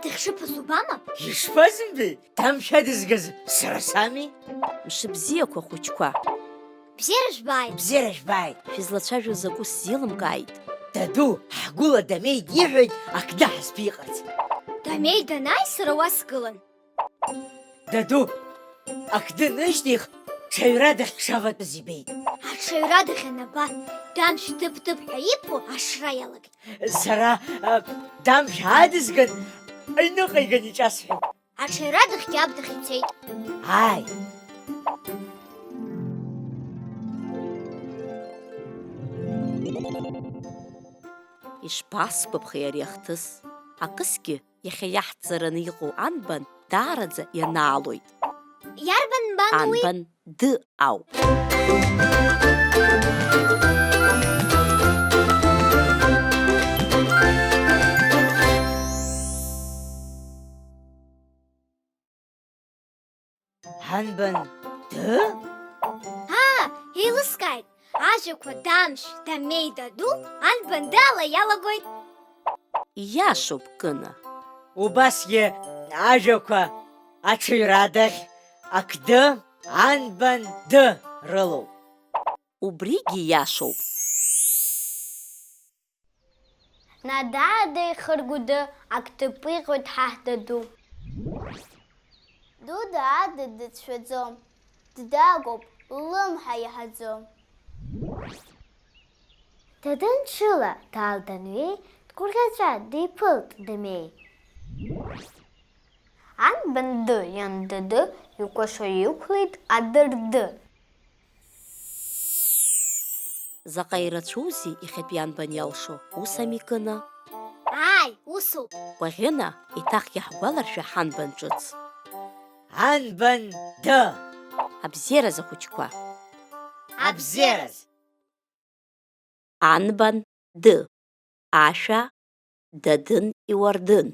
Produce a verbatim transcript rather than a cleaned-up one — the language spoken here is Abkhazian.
Дахьшыԥаз убама? Ишԥазымбеи? Дамшәа дызгаз сара сами? Мшыбзиақәа, хәыҷқәа! Бзиара жәбааит! Бзиара жәбааит! Шәызлацәажәо закәу сзеилымкааит. Даду, ҳгәыла Дамеи диҳәеит ақды ҳазԥиҟарц. Дамеи данааи, сара уа сгылан. Даду, ақды нышьҭих, ҽаҩрадахь шаватәыз ибеит. Аҽаҩрадахь анаба, Дамшә тып-тып ҳәа иԥо ашра иалагеит. Сара, а, Дамшә аадызган, аҩныҟа иган иҿасҳәеит. Аҽаҩрадахьгьы абнахь ицеит. Ааи. Ишԥасгәаԥхеи ари ахҭыс? Акысгьы иахьа иаҳҵараны иҟоу анбан даараӡа ианаалоит. Иарбан нбан уи? Анбан д ауп. Анбан д? Аа, еилыскааит, ажәақәа Дамшә, Дамеи, Даду анбан д ала иалагоит. Ииашоуп, Кына. Убасгьы ажәақәа аҽаҩрадахь ақды, анбан д рылоуп. Убригьы ииашоуп. Надаада ихыргәды актыпиҟоит ҳаҳ Даду. Дуда ада дыцәшәаӡом, ддагәоуп, ллымҳа иаҳаӡом. Дадын ҽыла Дал данҩеи, дгәырӷьаҵәа диԥылт Дамеи. Анбан ды, иан Даду, икәашо иқәлеит адырды. Заҟа ирацәоузеи иахьатәи анбан иалшо, ус ами, Кына? Ааи, усоуп. Кәаӷьына, еиҭах иаҳгәаларшәа ҳанбан ҿыц. Анбан ды! Абзиараз, ахәыҷқәа! Абзиараз! Анбан ды, ашәа Дадын иуардын.